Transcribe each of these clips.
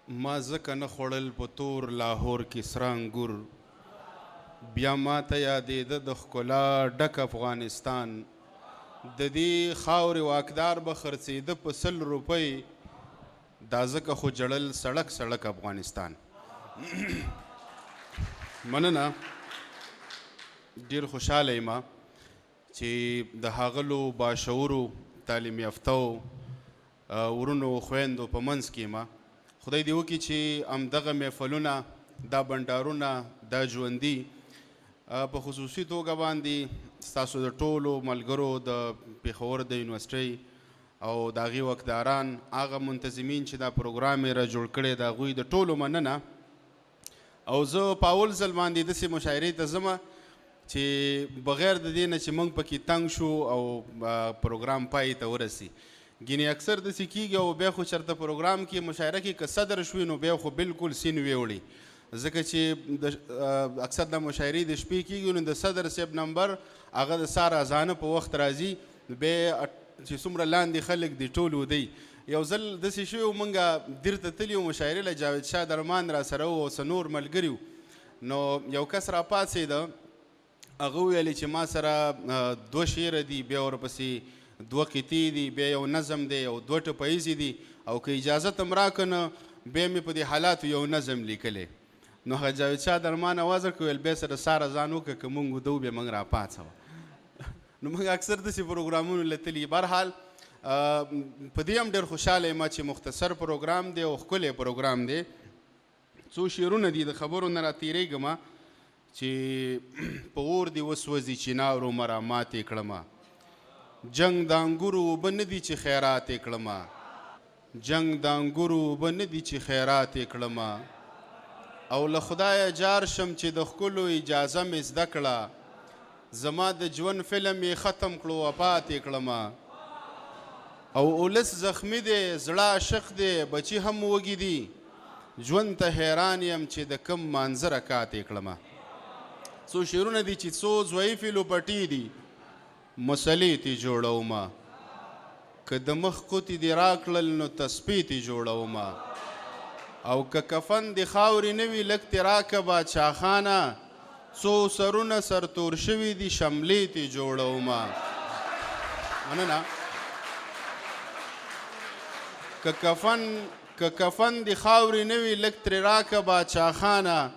ما ځکه نه خوړل په تور لاهور کې سره انګور، بیا ماته یادېده د ښکلا ډک افغانستان. د دې خاورې واکدار به خرڅېده په 100 روپۍ، دا ځکه خو ژړل سړک سړک افغانستان. مننه، ډیر خوشحاله یم چې د هغلو باشعورو تعلیم یافته ورونو خویندو په منځ کې یم. خدای دې وکړي چې همدغه محفلونه، دا بنډارونه، دا ژوندي په خصوصي توګه باندې ستاسو د ټولو ملګرو د پېښور د یونیورسټۍ او د هغې واکداران، هغه منتظمین چې دا پروګرام یې را جوړ کړی، د هغوی د ټولو مننه. او زه په اول ځل باندې داسې مشاعرې ته ځم چې بغیر د دې نه چې موږ پکې تنګ شو او پروګرام پای ته ورسي. ګینې اکثر داسې کېږي او بیا خو چېرته پروګرام کې مشاعره کې که صدر شوي نو بیا خو بالکل سین ویوړي، ځکه چې د اکثر د مشاعرې د شپې کېږي نو د صدر صاحب نمبر هغه د سهار اذانه په وخت راځي، بیا چې څومره لاندې خلک دي ټول ودی. یو ځل داسې شوي وو، موږ دیر ته تللي وو مشاعرې له، جاوید شاه درمان را سره و او څه نور ملګري وو. نو یو کس را پاڅېده، هغه وویل چې ما سره 2 شعره دي، بیا ورپسې 2 قطعې دي، بیا یو نظم دی او 2 ټپییزې دي، او که اجازه هم راکړه نو بیا مې په دې حالاتو یو نظم لیکلی. نو هغه جاوید شاه درمان اواز ورکړ، ویل بیا سره ساره ځان وکړه، که موږ وده وو بیا موږ راپاڅوه. نو موږ اکثر داسې پروګرامونو له تللي. بهرحال په دې هم ډېر خوشحاله یم چې مختصر پروګرام دی او ښکلی پروګرام دی. څو شعرونه دي، د خبرو نه را تېرېږم چې په اور دې وسوځي چنارو مه را ماتې کړمه، جنګ د انګورو اوبه نه دي چې خیرات یې کړمه، جنګ د انګورو اوبه نه دي چې خیرات یې کړمه، او له خدایه جار شم چې د ښکلو اجازه مې زده کړه، زما د ژوند فلم یې ختم کړو وفات یې کړمه، او اولس زخمی دی، زړه عاشق دی، بچي هم وږي دي، ژوند ته حیران یم چې د کم مانځه رکات یې کړمه. څو شعرونه دي چې څو ضعیفې لوپټې دي مسلې ترې جوړومه، که د مخ قوتې دې راکړل نو تسپې ترې جوړومه، او که کفن دې خاورې نه وي لږ ترې راکه باچا خانه، څو سرونه سرتور شوي دي شملې ترې جوړومه. مننه. که کفن دې خاورې نه وي لږ ترې راکه باچا خانه،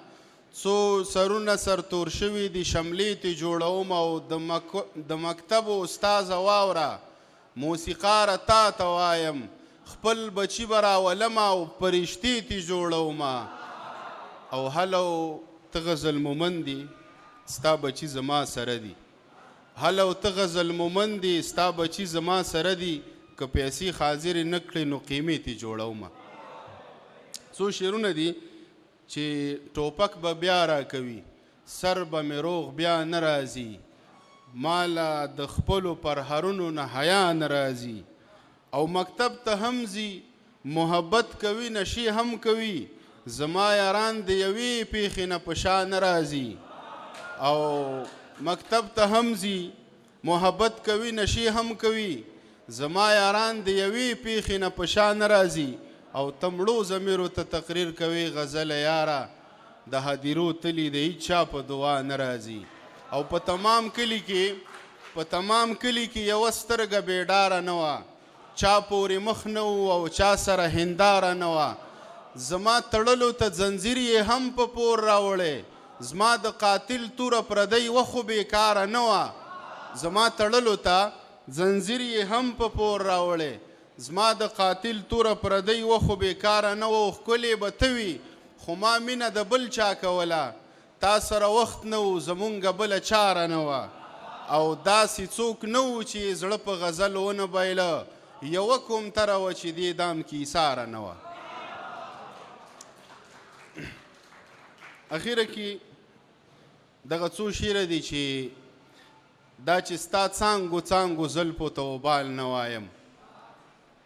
څو سرونه سرتور شوي دي شملې ترې جوړومه، او د مکتب استاذه واوره موسیقاره تا ته وایم، خپل بچي به راولمه او پرشتې ترې جوړومه، او هلو ته غزل مومند دي ستا بچي زما سره دي، هلو ته غزل مومند دي ستا بچي زما سره دي، که پیسې حاضرې نه کړې نو قیمې ترې جوړومه. څو شعرونه دي چې ټوپک به بیا راکوي، سر به مې روغ بیا نه راځي، ماله د خپلو پرهرونو نه حیا نه راځي، او مکتب ته هم ځي، محبت کوي نشې هم کوي، زما یاران د یوې پیښې نه په شا نه راځي، او مکتب ته هم ځي، محبت کوي نشې هم کوي، زما یاران د یوې پیښې نه په شا نه راځي، او ته مړو ضمیرو ته تقریر کوي غزل یاره، د هدیرو تلي د هیچا په دعا نه راځي، او په تمام کلي کې، په تمام کلي کې یوه سترګه بې ډاره نه وه، چا پورې مخ نه و او چا سره هنداره نه وه، زما تړلو ته ځنځیر یې هم په پور راوړی، زما د قاتل توره پردۍ وه خو بېکاره نه وه، زما تړلو ته ځنځیر یې هم په پور راوړی، زما د قاتل توره پردۍ وه خو بېکاره نه وه، او ښکلې به ته وي خو ما مینه د بل چا کوله، تا سره وخت نه و زمونږ بله چاره نه وه، او داسې څوک نه و چې یې زړه په غزل ونه بایله، یوه کومتره وه چې دې دام کې ایساره نه وه. اخیره کې دغه څو شعره دي چې دا چې ستا څانګو څانګو زلفو ته وبال نه وایم،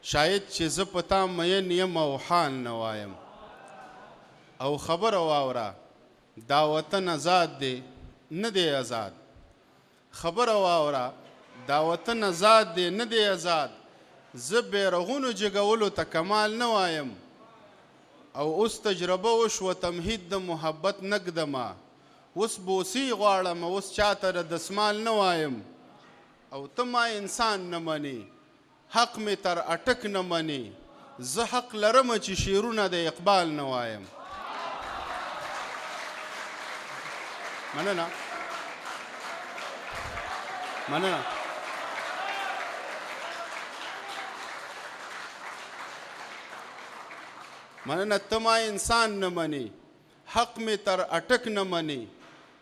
شاید چې زه په تا مین یم او حال نه وایم، او خبره واوره دا وطن ازاد دی نه دی ازاد، خبره واوره دا وطن ازاد دی نه دی ازاد، زه بیرغونو جګولو ته کمال نه وایم، او اوس تجربه وشوه، تمهید د محبت نه ږدمه، اوس بوسې غواړم، اوس چاته د دسمال نه وایم. او ته ما انسان نه منې، حق مې تر اټک نه منې، زه حق لرم چې شعرونه د اقبال نه وایم. مننه، مننه. مننه. ته ما انسان نه منې، حق مې تر اټک نه منې،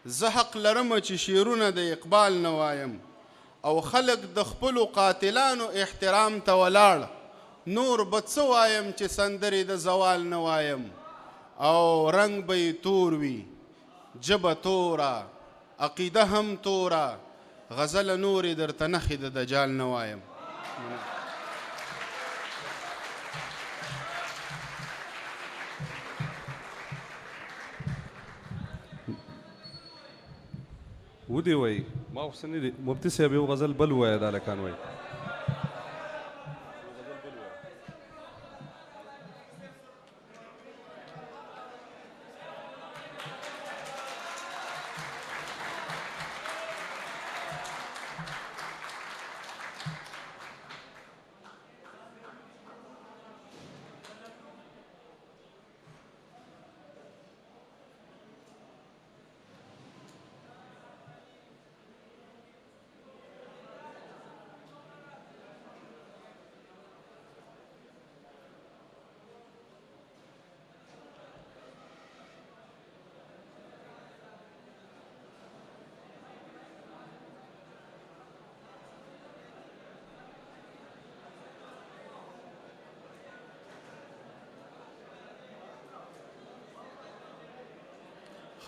زه حق لرم چې شعرونه د اقبال نه وایم. او خلک د خپلو قاتلانو احترام ته ولاړ، نور به څه وایم چې سندرې د زوال نه وایم. او رنګ به یې تور وي، ژبه توره، عقیده هم توره، غزله نورې درته نښې د دجال نه وایم. ودی وای، ما خو څه نه دي. مفتي صاحب، یو غزل بل ووایه، دا هلکان وایي.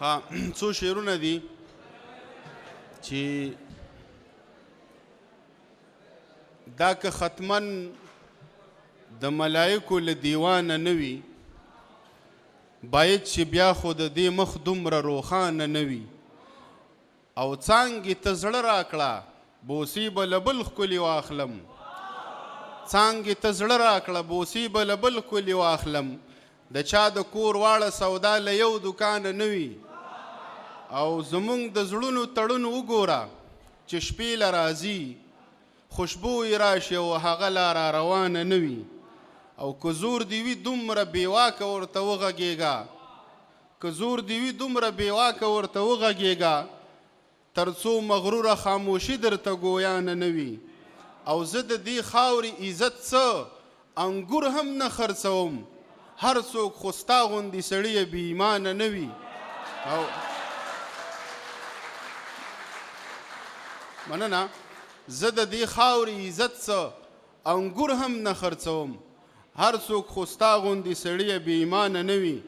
ها، څو شعرونه دي چې دا که ختمن د ملایکو له دیوانه نه وي، باید چې بیا خو د دې مخ دومره روښانه نه وي. او څانګې ته زړه راکړه، بوسې به له بل ښکلي واخلم. څانګې ته زړه راکړه، بوسې به له بل ښکلي واخلم، د چا د کور واړه سودا له یو دوکانه نه وي. او زمونږ د زړونو تړون وګوره چې شپې له راځي، خوشبو یې راشي او هغه لا را روانه نه وي. او که زور دې وي دومره بېواکه ورته وغږېږه، که زور دې وي دومره بېواکه ورته وغږېږه، تر څو مغروره خاموشي درته ګویانه نه وي. او زه د دې خاورې عزت څه، انګور هم نه خرڅوم، هر څوک خو ستا غوندې سړیه بې ایمانه نه وي. او مننه. زه د دې خاورې عزت څه، انګور هم نه خرڅوم، هر څوک خو ستا غوندې سړیه بې ایمانه نه وي.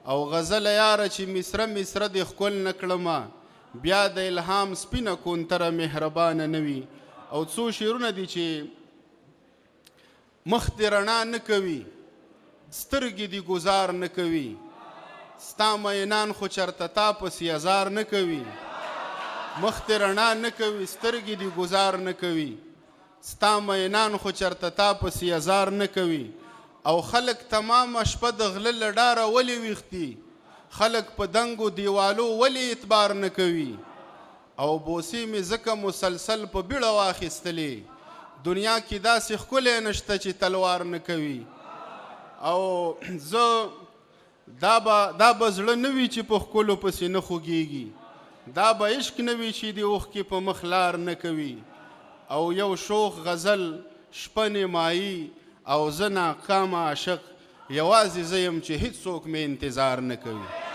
او غزله یاره چې مصره مصره دې ښکل نه کړمه، بیا د الهام سپینه کونتره مهربانه نه وي. او څو شعرونه دي چې مخ دې رڼا نه کوي، سترګې دې ګزار نه کوي، ستا مینان خو چرته تا پسې ازار نه کوي. مخ دې رڼا نه کوي، سترګې دې ګزار نه کوي، ستا مینان خو چرته تا پسې ازار نه کوي. او خلک تمامه شپه د غله له ډاره ولې ویښ دي، خلک په دنګو دیوالو ولې اعتبار نه کوي. او بوسې مې ځکه مسلسل په بیړه واخیستلې، دنیا کې داسې ښکلی نشته چې تلوار نه کوي. او زه دا به زړه نه وي چې په ښکلو پسې نه خوږېږي، دا به عشق نه وي چې د اوښکې په مخ لار نه کوي. او یو شوخ غزل، شپه نیمایي او زه ناکامه عاشق، یوازې زه یم چې هیڅوک مې انتظار نه کوي.